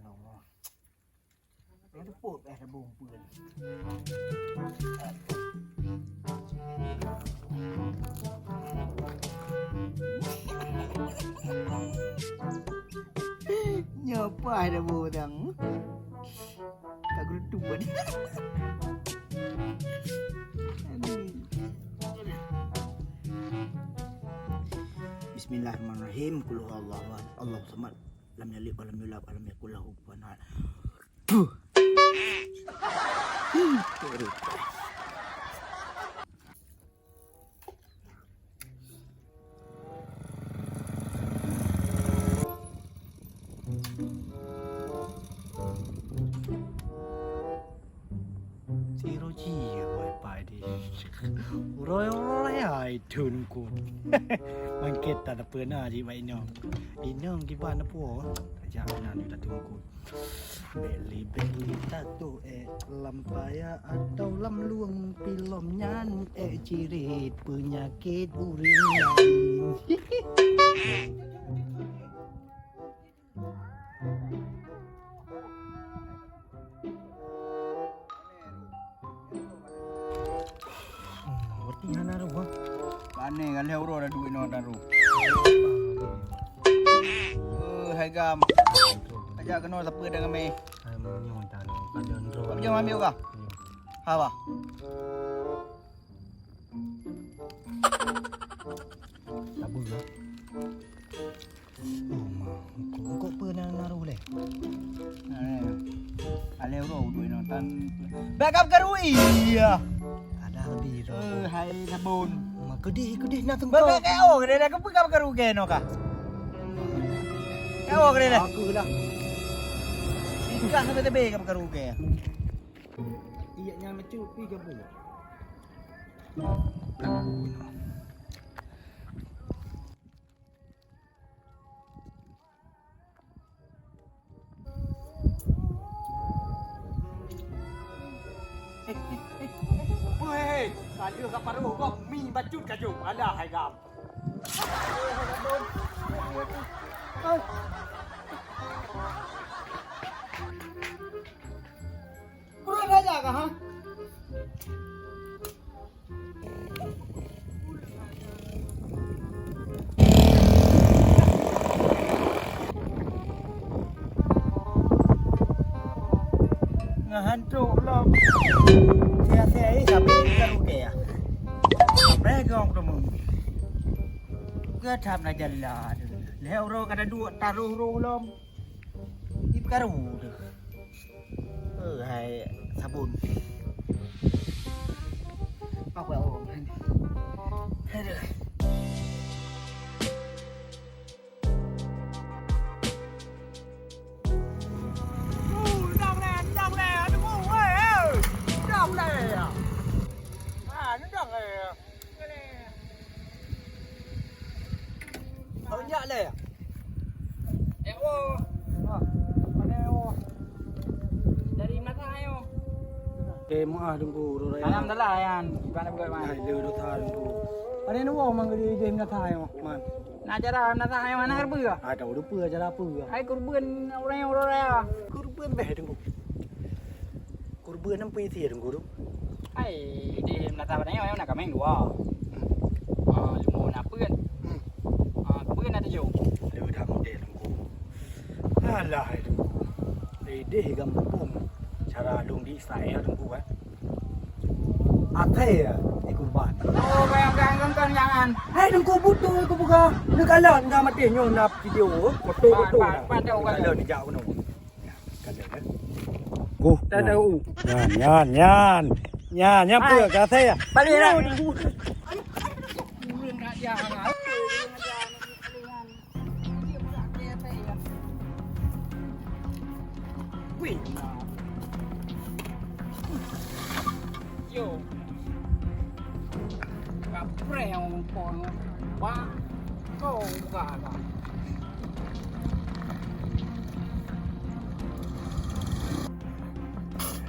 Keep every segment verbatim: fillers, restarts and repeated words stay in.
Allah. Nyang teupot eh tabong peue. Nyoe paih tabong tang. Ka geureutôp buet. Aduh. Bismillahirrahmanirrahim. Qul huwallahu ahad, Allahu samad. Lam yalid wa lam yulad wa lam yakul lahu kufuwan ahad. Puh. Sidroe jih wai pai di. Uroe-uroe ai Teungku. Mangkét ta tapeuna jih bak inong. Inong kiban na puo. Tajak na ni Teungku. Bèk li, bèk li tatoh èk lam paya atau lam lueng pilom nyan èk cirit peunyakét ureueng laén. Hmm, roti hana roh, ah. Pane galeh uroe dah duit nyoe dah roh. Eh, hai gam. Ajak keunoe sapeue dah ngamé. Hai, meunyoe dah roh. Padahai roh. Apa jom ambil kah? Iya. Haba. Sabar lah. Oh, ma, engkau, engkau peue na, na roh lé? Eh, alèh roh duit nyoe tan. Bèk kap keurui, iya. Ada lebih roh. Eh, hai sabon. Ma, keudéh, keudéh na teuka. Bèk, bèk, bèk, oh, keudéh, keudéh, kap keurui keunoe kah? Kap keurui lé. Aku lah. Ikhlas sampai tebé kap keurui. Iya, nyan macam pi gabu. Weh, ka lheueh ka parôh gob mi bacut ka jok. Alah, hai gam. Kurang ajar kah, ha? Ngehantu lom. Sia-sia, eh, sampai kita rugi ya. Sampai gong tu mung. Ke thap na jalan. Leh uroe kada duek taruh roh lom. Di pekaru tu. Eh, hai sabon. Apa orang ni? Aduh. Uh, dong leh, dong leh, aduh, weh, eh. Dong leh. Ah, ni dong leh. Awak jak lé? Jak wo. Ha. Pandai wo. Dari mana ayo? Oke, maaf Teungku, urang raya. Alhamdulillah, Yan. Gimana buat, Man? Hai, le dosa Teungku. Pandai wo mang di, di mana ayo, Man? Nak acara mana ayo, mana harba? Ah, tahu lupa acara apa. Hai, kurban orang, orang raya. Kurban beh Teungku. Kurban apa isi Teungku tu? Hai, di meunasah padang nyoe na kaméng dua. Ah, limong na peuet. Hmm. Ah, peuet na tujoh. Lé dah model Teungku. Alah, hai Teungku. Idéh gampông. Cara lôn di Israel Teungku, eh. Até ya, di kurban. Oh, bayang-bayang nonton jangan. Hai Teungku, beutôi aku buka. Neukalon dah maté nyoe na video, foto-foto. Ban, ban, ban, ban, ban. Neukalon jak keunoe. Go. Dah, dah, uh. Nyan, nyan, nyan. Nyan, nyan peue ka saya. Balik dah. Wih. Yo. Kapreh nyang muphom. Wah. Kau buka lah.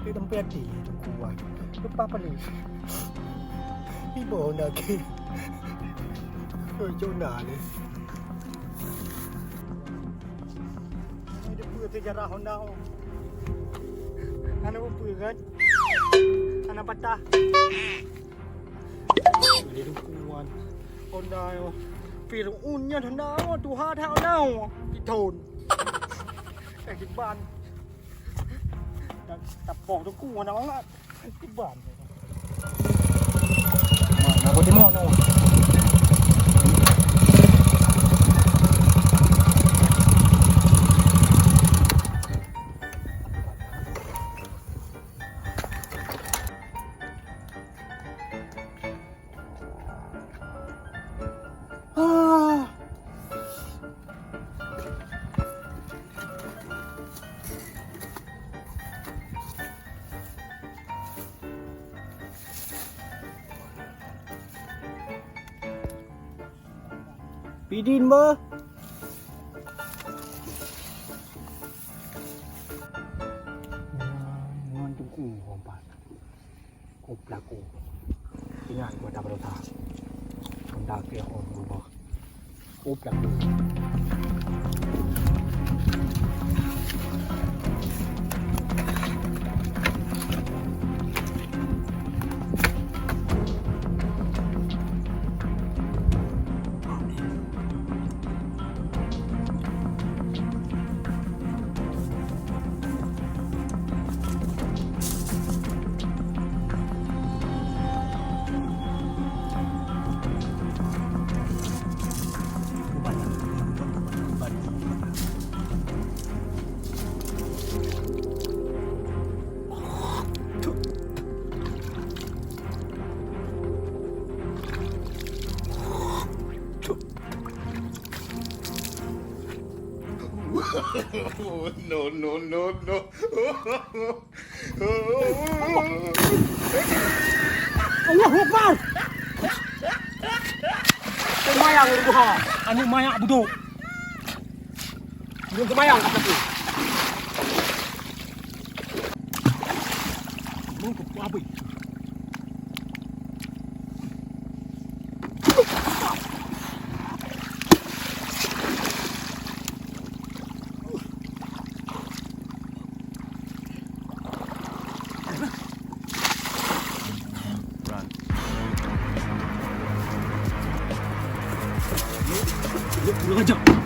Dia tempat hati tu kuat. Lepas paling. Ibu nak ke. Kau cuma ni. Peue seujarah Honda ho? Hana peue kan? Hana patah. Boleh dukungan Honda ho. Fir'aun nyan Honda ho, tuha that Honda ho. Piton. Eh, kiban. Dan tapoh tu ku Honda bangat. Kiban. Mana bodi mono? Ah. Pidin beuh. Ngon tungku hompat. Kup laku. Ingat gua tak berusaha. Honda ke hon berubah. Kup laku. No, no, no, no. Allahu Akbar. Seumayang ureueng tuha. Aneuk manyak budok. Ureueng seumayang kat situ. Ureueng keu abéh. Kurang ajar.